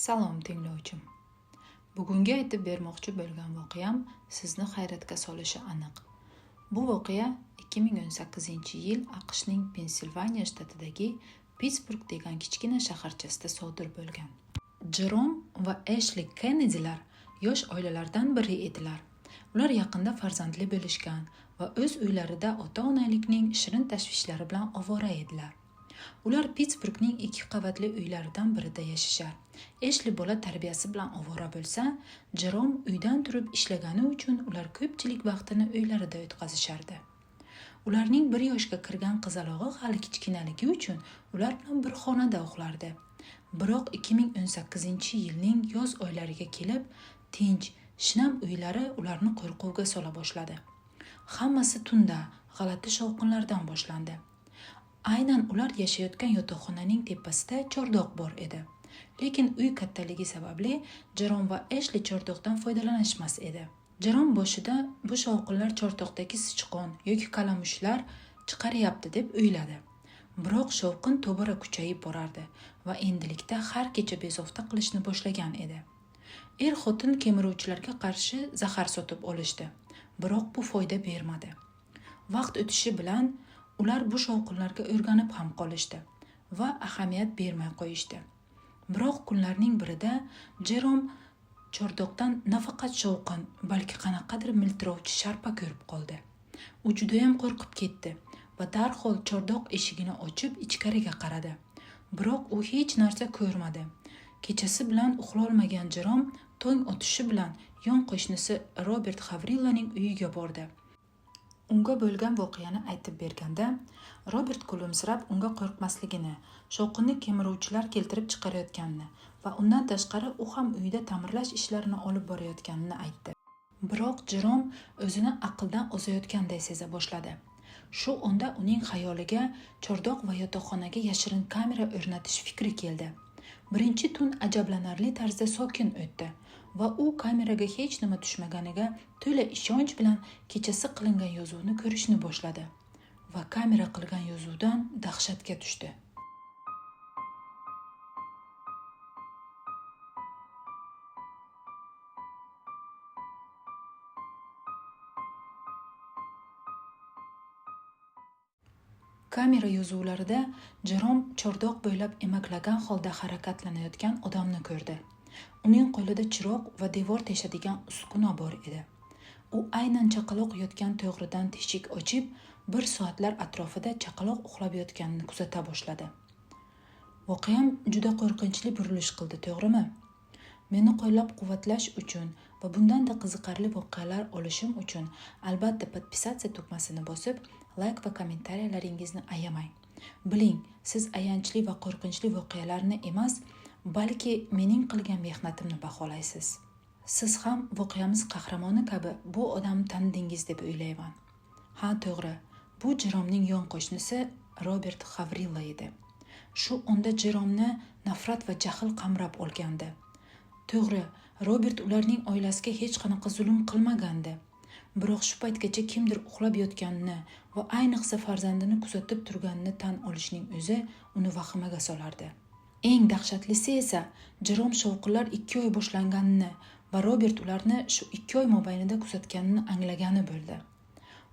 Salom tinglovchim. Bugungi aytib bermoqchi bo'lgan voqeam sizni hayratga solishi aniq. Bu voqea 2018-yil AQShning Pensilvaniya shtatidagi Pittsburg degan kichkina shaharchasida sodir bo'lgan. Jerom va Eshli Kennedilar yosh oilalardan biri edilar. Ular yaqinda farzandli bo'lishgan va o'z uylarida ota-onalikning shirin tashvishlari bilan ovora edilar. Ular Pittsburgning ikki qavatli uylaridan birida yashashar. Eshli bola tarbiyasi bilan ovora bo'lsa, Jerom uydan turib ishlagani uchun ular ko'pchilik vaqtini uylarida o'tkazishardi. Ularning 1 yoshga kirgan qizalog'i hali kichkinaligi uchun ular bilan bir xonada uxlardi. Biroq 2018-yilning yoz oylariga kelib, tinch, shinam uylari ularni qo'rquvga sola boshladi. Hammasi tunda g'alati shovqinlardan boshlandi. Aynan ular yashayotgan yotoqxonaning tepasida chordoq bor edi. Lekin uy kattaligi sababli Jerom va Eshli chordoqdan foydalanishmas edi. Jerom boshida bu shovqinlar chordoqdagi sichqon yoki kalamushlar chiqaryapti deb o'yladi. Biroq shovqin tobora kuchayib borardi va endilikda har kecha bezovta qilishni boshlagan edi. Er-xotin kemiruvchilarga qarshi zahar sotib olishdi, biroq bu foyda bermadi. Vaqt o'tishi bilan ular bu shovqinlarga o'rganib ham qolishdi va ahamiyat bermay qo'yishdi. Biroq kunlarning birida Jerom chordoqdan nafaqat shovqin, balki qanaqadir miltirovchi sharpa ko'rib qoldi. U judayam qo'rqib ketdi va darhol chordoq eshigini ochib ichkariga qaradi. Biroq u hech narsa ko'rmadi. Kechasi bilan uxlolmagan Jerom tong otishi bilan yon qo'shnisi Robert Havrillaning uyiga bordi. Unga bo'lgan voqeani aytib berganda, Robert kulimsirab unga qo'rqmasligini, shovqinni kemiruvchilar keltirib chiqarayotganini va undan tashqari u ham uyida ta'mirlash ishlarini olib borayotganini aytdi. Biroq Jerom o'zini aqldan ozayotganday seza boshladi. Shu onda uning xayoliga chordoq va yotoqxonaga yashirin kamera o'rnatish fikri keldi. Birinchi tun ajablanarli tarzda sokin o'tdi va u kameraga hech nima tushmaganiga to'la ishonch bilan kechasi qilingan yozuvni ko'rishni boshladi va kamera qilgan yozuvdan dahshatga tushdi. Kamera yozuvlarida Jerom chordoq bo'ylab emaklagan holda harakatlanayotgan odamni ko'rdi. Uning qo'lida chiroq va devor teshadigan uskuna bor edi. U aynan chaqaloq yotgan to'g'ridan teshik ochib, bir soatlar atrofida chaqaloq uxlab yotganini kuzata boshladi. Voqeam juda qo'rqinchli burilish qildi, to'g'rimi? Meni qo'llab-quvvatlash uchun va bundan-da qiziqarli voqealar olishim uchun albatta podpisatsiya tugmasini bosib, like va kommentariyalaringizni ayamang. Biling, siz ayanchli va qo'rqinchli voqealarni emas, balki mening qilgan mehnatimni baholaysiz. Siz ham voqeamiz qahramoni kabi bu odamni tanidingiz deb o'ylayman. Ha, to'g'ri. Bu Jeromning yon qo'shnisi Robert Havrilla edi. Shu onda Jeromni nafrat va jahl qamrab olgandi. To'g'ri, Robert ularning oilasiga hech qanaqa zulm qilmagandi. Biroq shu paytgacha kimdir uxlab yotganini va ayniqsa farzandini kuzatib turganini tan olishning o'zi uni vahimaga solardi. Eng dahshatlisi esa Jerom shovqinlar 2 oy boshlanganini va Robert ularni shu 2 oy mobaynida kuzatganini anglagani bo'ldi.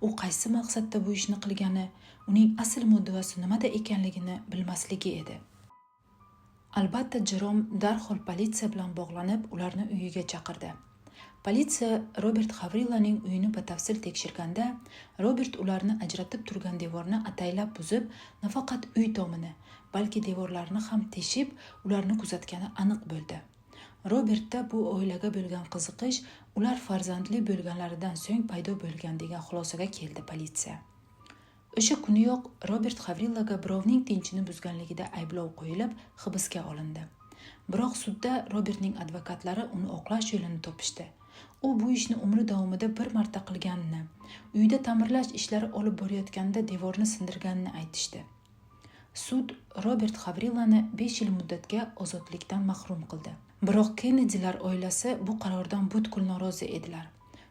U qaysi maqsadda bu ishni qilgani, uning asl muddaosi nimada ekanligini bilmasligi edi. Albatta Jerom darhol politsiya bilan bog'lanib, ularni uyiga chaqirdi. Politsiya Robert Havrillaning uyini batafsil tekshirganda, Robert ularni ajratib turgan devorni ataylab buzib, nafaqat uy tomini, balki devorlarni ham teshib, ularni kuzatgani aniq bo'ldi. Robertda bu oilaga bo'lgan qiziqish ular farzandli bo'lganlaridan so'ng paydo bo'lgan degan xulosaga keldi politsiya. O'sha kuniyoq Robert Havrillaga birovning tinchini buzganligida ayblov qo'yilib, hibsga olindi. Biroq sudda Robertning advokatlari uni oqlash yo'lini topishdi. U bu ishni umri davomida bir marta qilganini, uyda ta'mirlash ishlari olib borayotganida devorni sindirganini aytishdi. Sud Robert Havrillani 5 yil muddatga ozodlikdan mahrum qildi. Biroq Kennedilar oilasi bu qarordan butkul norozi edilar.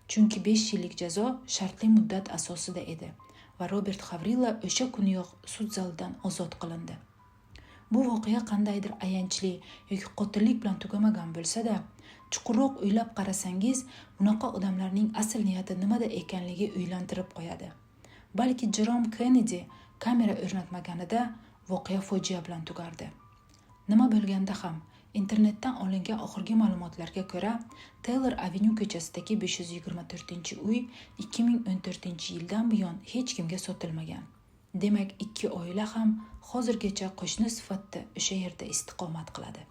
Chunki 5 yillik jazo shartli muddat asosida edi va Robert Havrilla o'sha kuniyoq sud zalidan ozod qilindi. Bu voqea qandaydir ayanchli yoki qotillik bilan tugamagan bo'lsa-da, chuqurroq o'ylab qarasangiz, bunaqa odamlarning asl niyati nimada ekanligi o'ylantirib qo'yadi. Balki Jerom Kennedi kamera o'rnatmaganida voqea fojia bilan tugardi. Nima bo'lganda ham, internetdan olingan oxirgi ma'lumotlarga ko'ra, Taylor Avenue ko'chasidagi 524-uy 2014-yildan buyon hech kimga sotilmagan. Demak, ikki oila ham hozirgacha qo'shni sifatida o'sha yerda istiqomat qiladi.